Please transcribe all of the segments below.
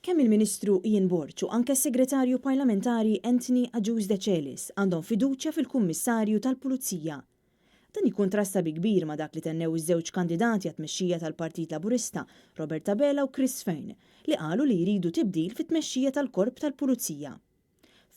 Kemm il-Ministru Ian Borg u anke s-Segretarju Parlamentari Anthony Agius Decelis għandhom fiduċja fil-Kummissarju tal-Pulizija. Dan jikkuntrasta bi kbir ma' dak li tennew iż-żewġ kandidati għat-tmexxija tal-Partit Laburista, Robert Abela u Chris Fearne, li qalu li jridu tibdil fit-tmexxija tal-Korp tal-Pulizija.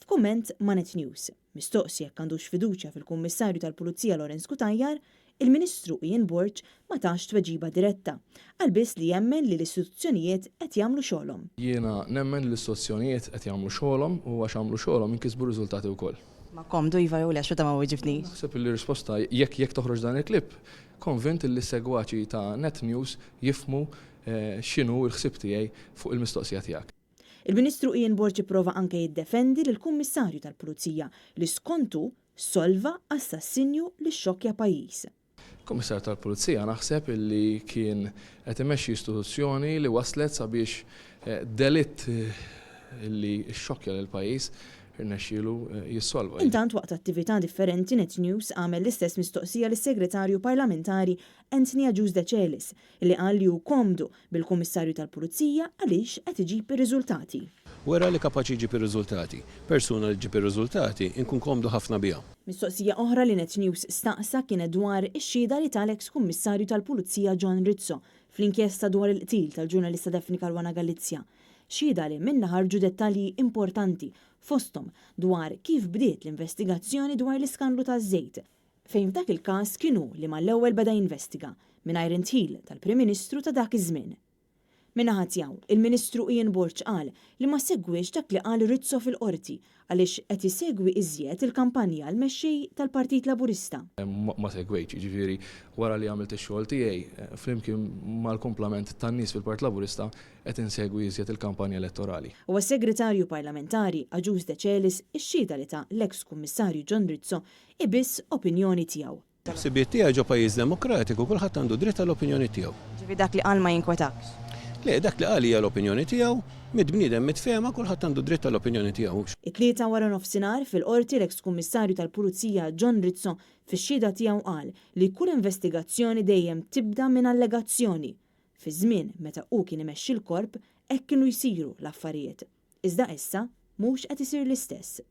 F'kumment ma' Net News, mistoqsi jekk għandux fiduċja fil-Kummissarju tal-Pulizija Lawrence Cutajar, il-Ministru Ian Borg ma tax tweġiba diretta. Qal biss li jemmen li l-istituzzjonijiet qed jagħmlu xogħolhom. Jiena nemmen li l-istituzzjonijiet qed jagħmlu xogħolhom u għax għamlu xogħolhom inkisbu riżultati wkoll. Ma komdu iva jew le għax meta ma weġibtnix. Naħseb li r-risposta jekk jekk toħroġ dan il-clip, konvint li s-segwaċi ta' Net News jifhmu x'inhu l-ħsieb tiegħi fuq il-mistoqsija tiegħek. Il-Ministru Ian Borg ipprova anke jiddefendi lill-Kummissarju tal-Pulizija li skont hu solva assassinju li xxokkja pajjiż. Il-Kummissarju tal-Pulizija naħseb illi kien qed imexxi istituzzjoni li wasslet sabiex delitt li xxokkja lill-pajjiż irnexxielu jissolva. Intant waqt attività differenti Net News għamel l-istess mistoqsija lis-Segretarju Parlamentari Anthony Agius Decelis li qal li hu komdu bil-Kummissarju tal-Pulizija għaliex qed iġib ir-riżultati. Wera li kapaċi jġib ir-riżultati. Persuna li ġġib ir-riżultati nkun komdu ħafna biha. Mistoqsija oħra li Net News staqsa kienet dwar ix-xhieda li ta l-eks Kummissarju tal-Pulizija John Rizzo fl-inkjesta dwar il-qtil tal-ġurnalista Daphne Caruana Galizia. Xhieda li minnha ħarġu dettalji importanti fosthom dwar kif bdiet l-investigazzjoni dwar l-iskandlu taż-żejt, fejn f'dak il-każ kien hu li mal-ewwel beda jinvestiga, mingħajr indħil tal-Prim Ministru ta' dak iż-żmien. Min-naħa tiegħu, il-Ministru Ian Borg qal li ma segwiex dak li qal Rizzo fil-Qorti għaliex qed isegwi iżjed il-kampanja għall-Mexxej tal-Partit Laburista. Ma segwejtx, jiġifieri wara li għamilt ix-xogħol tiegħi, flimkien mal-kumplament tan-nies fil-Partit Laburista, qed insegwi iżjed il-kampanja elettorali. U għas-Segretarju Parlamentari Agius Decelis ix-xhieda li ta l-eks Kummissarju John Rizzo Hi biss opinjoni tiegħu. Il-ħsibijiet tiegħi ġo pajjiż demokratiku kulħadd għandu dritt għall-opinjoni tiegħu. Ġifieri dak li qal ma jinkwetakx? Le, dak li qal hija l-opinjoni tiegħu, mitt bniedem mitt fehma, kulħadd għandu dritt għall-opinjoni tiegħu. It-Tlieta waranofsinhar, fil-Qorti l-eks Kummissarju tal Pulizija John Rizzo fix-xhieda tiegħu qal li kull investigazzjoni dejjem tibda minn allegazzjoni. Fiż-żmien meta hu kien imexxi l-Korp hekk kienu jsiru l-affarijiet. Iżda issa mhux qed isir l-istess.